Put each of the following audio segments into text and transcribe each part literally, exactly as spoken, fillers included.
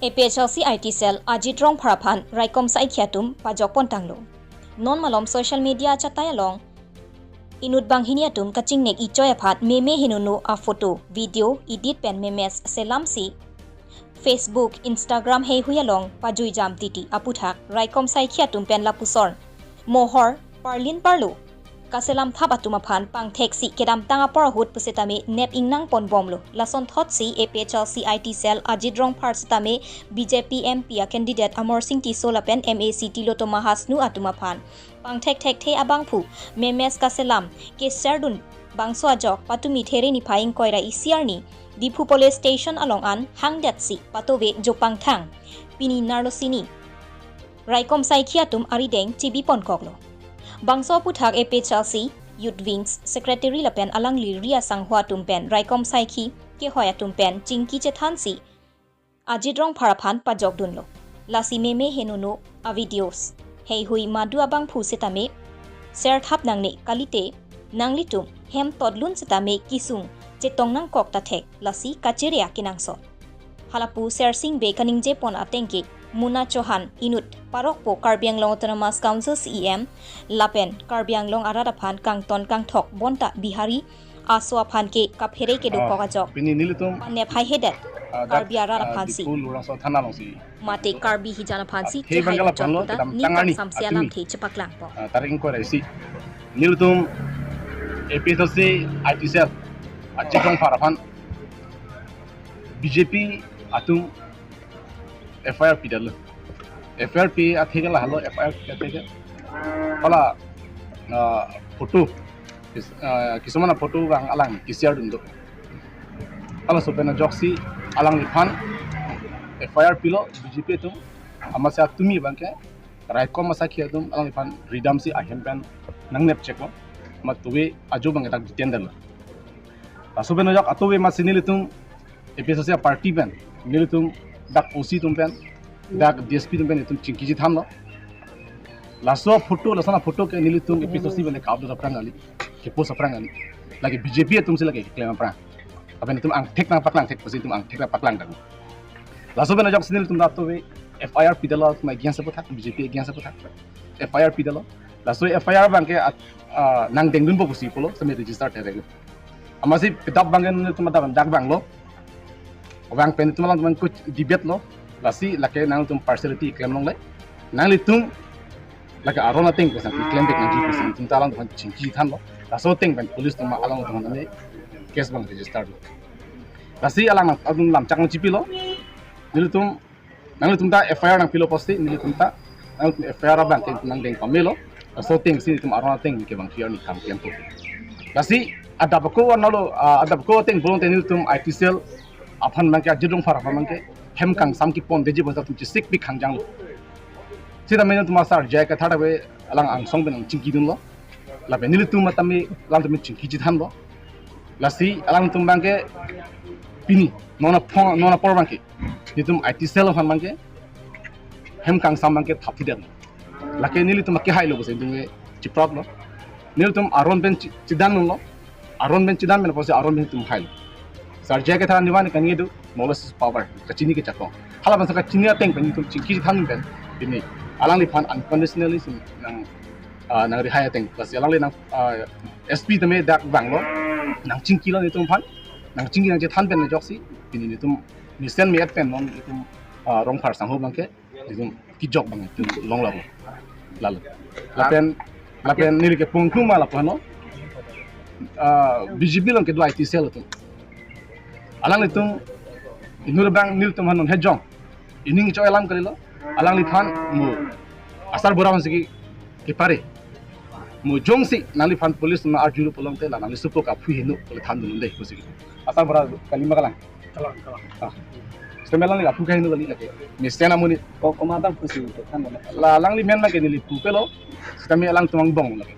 A P H L C I T cell Ajit Rongphar aphan raikom saikhi atum pajok pontanglo. Non malom social media achatai along inut banghini atum kachingnek ichoi aphan meme henono a photo, video, edit pen memes selamsi Facebook, Instagram heihui along pajuijam titi aputhak raikom saikhi atum pen lapuson mohor parlin parlo kaselam thap atum aphan pangtheksi kedamtang apor ahut pusitame nep ingnang ponbomlo. Lasonthotsi A P H L C I T cell Ajit Rongphar sitame B J P M P a candidate Amarsing Tisso lapen M A C Tilottama Hasnu atum aphan pangthek thekthe abangphu memes kaselam keserdun bangso ajok patumi There niphai ingkoi ra isi arni Diphu Police Station along an hangdetsi patove jopangthang pini Narlosini raikom saikhi atum arideng chibiponkoklo. Bangso aputhak A P H L C Youth Wings Secretary lapen alangli ri asangho atum pen raikom saikhi kehoi atum pen chingki chethansi Ajit Rongphar aphan pajokdunlo. Lasi meme henono a videos heihui madu abangphu sitame serthap nangne kalite nanglitum hem totlun sitame kisung chetong nangkok ta thek lasi kachere akenangsot. Halapu sersing be kaningje pon atengke Muna Chauhan inut parokpo Karbi Anglong Autonomous Council C E M lapen Karbi Anglong arat aphan kangton kangthok bonta Bihari aso aphan ke kaphere kedo Ah, kok ajok pini nelitum panep haihedet ah, dak, Karbi arat ah, aphansi Diphu Lumrangso Thana alongsi mate Karbi hijan aphansi athe kehai bangkala ajok panglo puta kedam ning tangani samse atumi alamthe chepaklangpo. Ah, tarik ingkoi ra isi nelitum A P H L C I T cell Ajit Rongphar aphan B J P atum F I R pidetlo. F I R pi atheke lahelo F I R pi atheke. Hala ah, photo kis- ah, kisumana photo bang alang kisiar dun do. Hala sopen ajoksi alangliphan F I R pilo B J P atum amatsi atumi bangke raikom asaikhi atum alangliphan ridamsi ahem pen nangnep cheklo. Amat tuwe ajo bangke dak jiten detlo. Laso pen ajok atuwe amatsi nelitum A P H L C party pen nelitum dak O C atum pen dak D S P atum pen itum chingki chethanlo. Laso photo, laso na photo ke nelitum A P H L C pen kap do aphrang kali, ke post aphrang kali. Lake B J P atumsi lake klem aphrang. Lapen itum angthek nangpaklang thek pusi itum angthek nangpaklang dak. Laso pen ajoksi nelitum dak atuwe F I R pidetlo, atum against aputhak, B J P against aputhak F I R pidetlo. Laso F I R bangke at- ah, nangdengdunpo pusi pulo, semi register thekthe. Amatsi pedap bangke nelitum dak dak banglo. Bang pen itum alangtum kuch debate lo. Lasi lake nangtum partiality klem longle. Nanglitum lake aron ateng kosa klem bek nangji kosa itum ta alangtum chingki thanlo. Laso ateng pen police atum alangtum ane case bang register lo. Lasi alang atum lamchak nangchipilo. Nelitum nanglitum ta F I R nangpilo pusi nelitum ta nangtum F I R abangke nangdeng pamelo. Laso atengsi itum aron ateng ke bang F I R ni kam klempo. Lasi adap ako nalo ah, adap ako ateng bolong te nelitum I T cell aphan bangke Ajit Rongphar aphan bangke hem kangsam kepondetji bonta atum chesik pik hangjanglo. Sita mena atum asar jai kathar ave alang angsong pen nangchingkidunlo. Lapen nelitum matami alangtum chingki chethanlo. Lasi alangtum bangke pini non aphong non apor bangke nelitum I T cell aphan bangke hem kangsam bangke thapthidetlo. Lake nelitum ke hailo pusi itum ke chiprotlo. Nelitum aron pen chi- chidanlo. Aron pen chidan pen pusi aron pen itum hailo. Sar jai kathar niwan kan ngedu knowledge is power. Kachini kechakong. Hala bangso kachini ateng pen itum chingki chethan pen pini alangliphan unconditionally sum nang ah, nangrihai ateng. Lasi alangli nang ah, S P tame dak banglo. Nangchingkilo nelitum aphan. Nangchingki nangchethan pen ajoksi pini nelitum mesen me-et pen non itum ah, Rongphar sangho bangke itum kejok bang itum longlo. Lalo. Lapen lapen neli ke pungkuma lapu hano. Ah, B J P along kedo I T cell atum. Alanglitum inut abang nelitum hano hejong. Ining cho alam kalilo. Alangliphan mo asar bora hansi kepare. Mo jongsi nangliphan police ma arjulu pulote la nangli supo kaphu heno pule thandunde pusi. Asar bora kalima kalang. Kalang, kalang. Ah. Semelang ni aphu kaheno kali lake. Mesen amonit. Ko komatang pusi thandun. La alangli men lake neli pupelo. Kami alangtum angbong lake.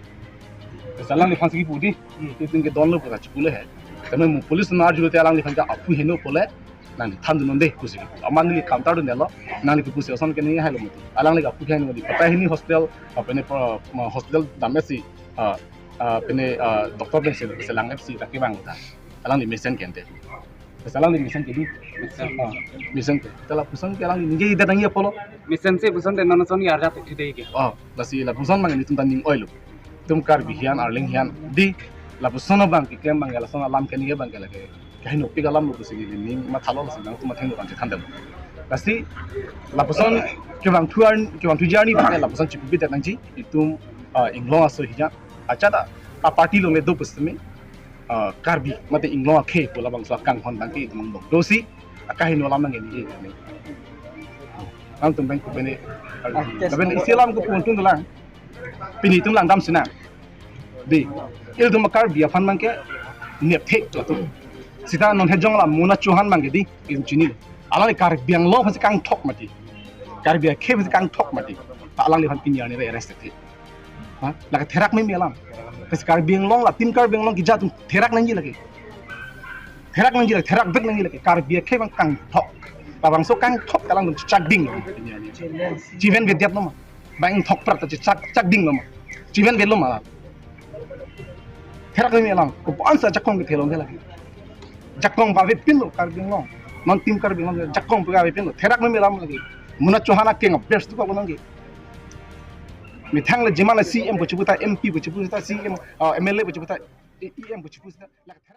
Salang ni phansi pudi. Hmm. Itum kedonlo pura chipule he. Tame mo police ma arjulute alangliphan ke aphu heno pule nangli thandunde pusi. Amat neli counter dundelo. Nangli pusi ason ke neli hailo mutu. Alangli aphu kaheno di. Patahini hospital, apa ni pro- ma hospital damesi. Ah, ah, pene ah, doctor pen se selang F C lake bang ta. Alangli mesen kente. Laso alangli mesen ke dei. Mesen. Ah, mesen ke. Ta lapuson ke alangli ningjedet nangji apotlo. Mesense puson te non ason arjap thekthedei ke. Oh, lasi lapuson abang nelitum ta ning oilo. Itum Karbi hian, Arleng hian, dei, lapuson abang keklem abang ke, lason alam keningje abang ke lake kahinopik alamlo pusi neli ning mathalo, lasi nangtum athengno abang chethandamlo. Lasi lapuson kevangthu ar, kevangthuji arni abang ke lapuson chipubidet nangji, itum, ah, inglong aso hijan. Accha ta, a party along le do pusitame, ah, Karbi mate inglong akhei pu labangso akanghon abang ke itum angbong dosi, akaheno alam nangji. Nangtum abang ke pine, ah, lapen isi alam ke pon tun lang. Pini itum langdam sinang. Dei, ilitum Karbi aphan abang ke nepthek latum. Seta non hejong la Mona Chauhan abang ke dei, itum chinilo. Alangli Karbi Anglong aphansi kangthok mati. Karbi akhei aphansi kangthok mati. Ta alangliphan pini arni arrest thekthe. Ha? Lake therak meme alam. Kasi Karbi Anglong la, Team Karbi Anglong keja atum therak nangji lake. Therak nangji lake, therakvek nangji lake. Karbi akhei abang kangthok. Labangso kangthok ta alangtum chakdinglo. Chivenvedetlo ma. Abang thokprak ta chak, chakdinglo ma. Chivenvetlo ma. Therak meme alam. Kopi-ansi ajakong kethe long ke lake. Jakong pavepinlo Karbi Anglong. Non Team Karbi Anglong jakong pavepinlo. Therak meme alam lake. Mona Chauhan akeng best tu kok nangji. Methang le jemala C M pu chipu ta, M P pu chipu ta, C M, ah, M L A pu chipu ta, E M pu chipu ta. Lake therak